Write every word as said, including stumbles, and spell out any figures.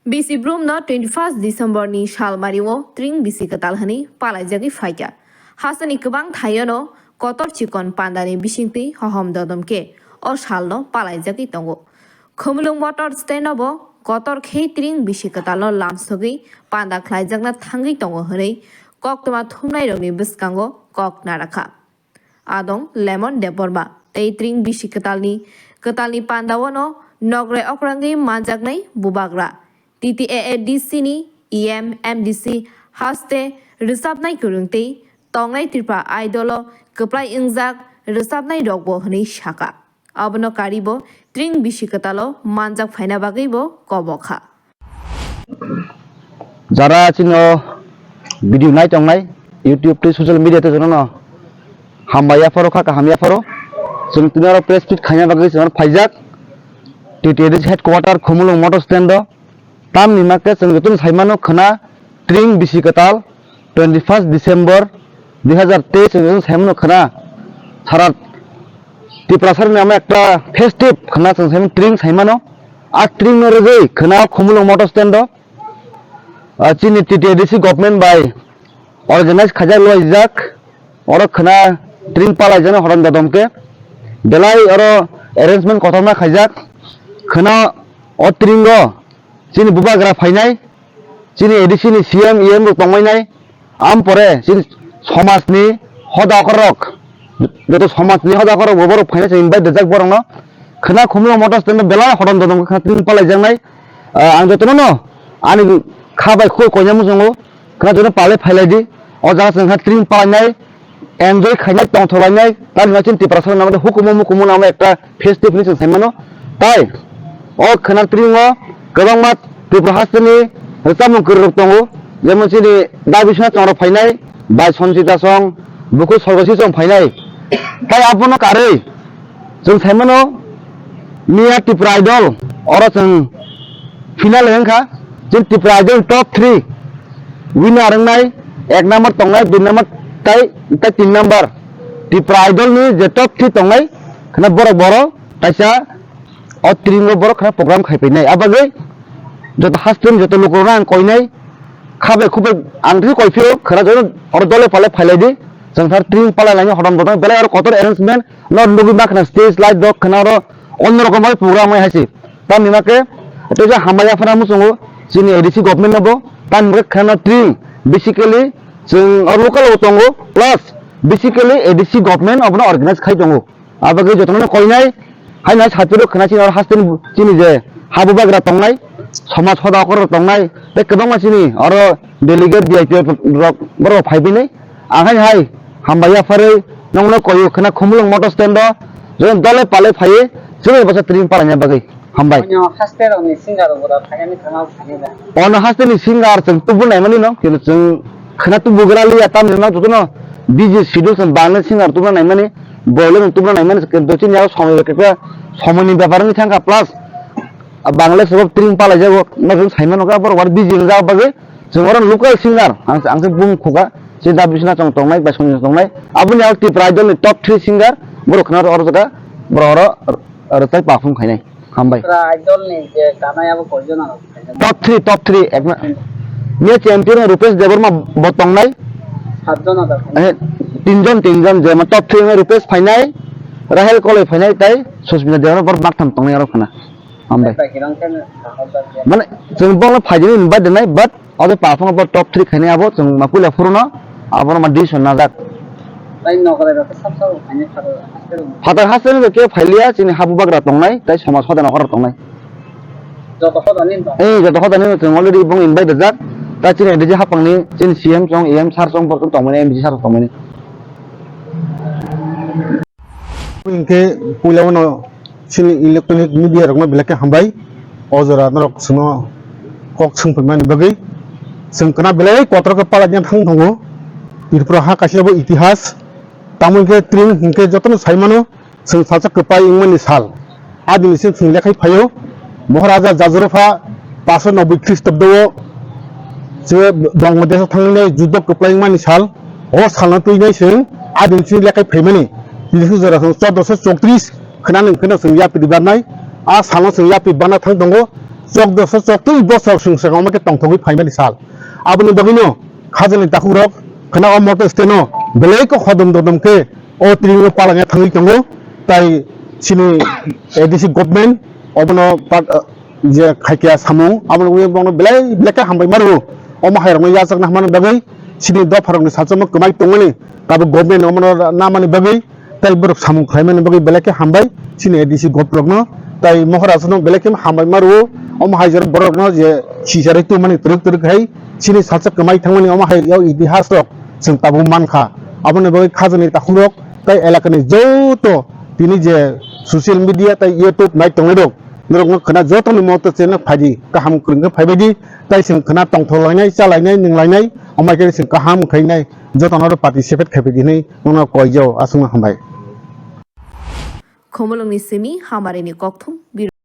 Bisi brumno twenty first December ni salmario tring bisi kwtal hwnwi palaijagwi phaikha. Hasteni kwbang thaiono kotor chikon pandani bisingtwi hohom dodom khe o salno palaijagwi tongo. Khumulwng motor stand-o bo kotor khe tring bisi kwtalno lamsogwi panda khlaijakna thangwi tongo hwnwi koktwma thumnairokni bwskango kok narakha. Adong Lemon Debbarma tei tring bisi kwtalni, kwtalni pandao'-no nokre okrangwi manjaknai bubagra. T T A A D C ni E M, M D C haste rwchapnai kwrwng tei tongnai Tripura Idol-o kwplai wngjak rwchapnairokbo hwnwi sakha. Abono karibo tring bisi kwtalo manjak phaina bagwibo kobokha. Jara chini o video nai tongnai YouTube tei social media tei jotono hambai yapharo kha, kaham yapharo. Chwng tini oro press meet khaina bagwi chwng oro phaijak. T T A D C headquarter Khumulwng motor stand o. Tamni ma khe chwng jotono sai mano khwna tring bisi kwtal twenty first December dui hazar teis chwng jotono sai mano khwna sara Tiprasarni ama ekta festive khwna chwng sai mano tring sai mano. A tring no rwgwi khwna Khumulwng motor stand o, ah, chini T T A D C government bai organize khaijak, luaijak, oro khwna tring palaijak horon dodom khe belai oro arrangement kotorma khaijak. Khwna o tring o chini bubagra phainai, chini A D C ni C M, E M rok tongmainai, am pore chini somajni hoda okorok, joto somajni hoda okorok bo borok phainai chwng invite rijak borokno. Khwna Khumulwng motor stand belai horon dodom khwna tring palaijaknai. Ah, ang jotono no ani kha bai khuk koina muchungo khwna jotono palai phailai di. O jaga chwng kha tring palainai, enjoy khainai, tongthok lainai, tamni chini Tiprasa nang hukumu mukumu nang ekta festive hinwi chwng sai mano. Tai o khwna tring o kwbangma Tripura hasteni rwchapmung kwrwirok tongo, jemon chini Da Biswanath Chong rok phainai, bai Sanchita Chong, buku Sorgosi Chong phainai. Tai abono karwi chwng sai mano Miya Tripura Idol, oro chwng final wngkha, chini Tripura Idol top three winner wngnai, ek number tongnai, dui number tai, tai tin number. Tripura Idol ni je top three tongnai, khwna borok boro kaisa o tring o borok khwna program khai painai. Abagwi joto hasteni joto lukurokno ang koinai, kha bai khuk bai ang twi koi phio, khwna joto oro dole pale phailai di, chwng thar tring pala lainai horom dodong belai oro kotor arrangement no nugwi ma khwna stage light dok khwna oro onno rokom bai program bai haisi. Tamni ma khe tei je hambai yaphana muchungo chini A D C government no bo tamni ma khe khwna tring basically chwng oro local o tongo plus basically A D C government obono organize khai tongo. Abagwi jotono koinai, haino hai satiro khwna chini oro hasteni chini je habubagra tongnai, somaj hoda okorok tongnai, tei kwbangma chini oro delegate V I P rok borok phai bini. Ang haino hai hambai yapharwi nongno koio khwna Khumulwng motor stand o, jotono dole pale phaiwi chini bwsa tring palaina bagwi. Hambai. Onyo haste rokni singer rok bo da phainani thangma phainai da. Ono haste ni singer chwng tubu naimani no, kintu chwng khwna tubu gra liya tamni no jotono busy schedule chwng bangla singer tubu naimani, boile no tubu naimani, kintu chini aro somoi khe somoi ni bepar wngwi thangkha plus bangla se tring palai jago no chwng saimano khe borok bar busy wngjak bagwi chwng oro local singer ang ang se bum khuga se da bisna chong tongnai bai songni tongnai aboni aro Tripura Idol ni top three singer borok khwna oro jaga borok oro rwchai perform khainai. Hambai. Tripura Idol ni je kanai abo koi jona rok khainai? Top three, top three, ekma. Miya champion Rupesh Debbarma bo tongnai. Sat jona da khainai? Eh, tinjon, tinjon, je ma top three ma Rupesh phainai, Rahel Koloi phainai, tai Susmita Debbarma bor baktham tongnai aro khana. Hambai. Bai hirang khe na kahor da je. Mane, chwng bongno phaijani invite denai, but Abo paphang bo top three khainai abo chwng ma puila phuru no abo no ma decision najak. Tai nokrai rok sab sab khainai phatar haste rok. Phatar haste ni khe phailiya chini habubagra tongnai tai somaj hoda nokra tongnai. Joto hoda ni ba? Eh, joto hoda ni chwng already bong invite rijak. Ta chini D J hapang ni chini C M chwng, E M sir chwng, borok tongmani, M D C sir tongmani. Hinkhe puila uano chini electronic media rokno belai khe hambai. O jora norok chwngno kok swng phaimani bagwi chwng kwna belai kotor khe palai thang tongo. Tripura ha kaisa bo itihas. Tamo hinkhe tring hinkhe jotono sai mano chwng salsa kwpai wngmani sal. A dini se chwng lekhai phaio, Maharaja Jajarapha paso noboi Khristabdo o je Bangladesh o thangwi juddo kwplai wngmani sal, o salno twinai chwng a dini se lekhai phaimani. Tini se jora chwng chordoso chowtris khwnani hwnkhe no chwng yapri barnai, a salno chwng yapri barna thang tongo. chok doso chok twi bosor sung saka omo khe tongthogwi phaimani sal. Aboni bagwino khajani takhukrok khna o motor stand-o belai khe hodom dodom khe o training-o palangya thangwi tongo. Tai chini A D C government obono pat-, je khaikya samung, aboni ui bono belai belai khe hambai mano. Omo hairokno yachakna hamani bagwi, chini dopharokni sachamo kwmai tongmani, tabuk government omono namani bagwi, tai borok samung khlaimani bagwi belai khe hambai chini A D C government rokno, tai Mohorajno belai khe hambai maro. Omo hai jora borokno je sicharai tongmani twrwk twrwk hai chini sacha kwmai thangmani omo hai o itihas rok chwng tabuk mankha. Aboni bagwi khajani takhukrok tai elakani joto tini je social media tai YouTube nai tongnai rok, norokno khna jotoni moto channel phaidi, kaham kwrwng khe phaibaidi, tai chwng khna tongthok lainai, cha lainai, nwng lainai, amai khe chwng kaham khainai, jotono participate khaibaidi hinwi nono koijao, aswkno hambai. Khumulwngni simi hamarini kokthum biro.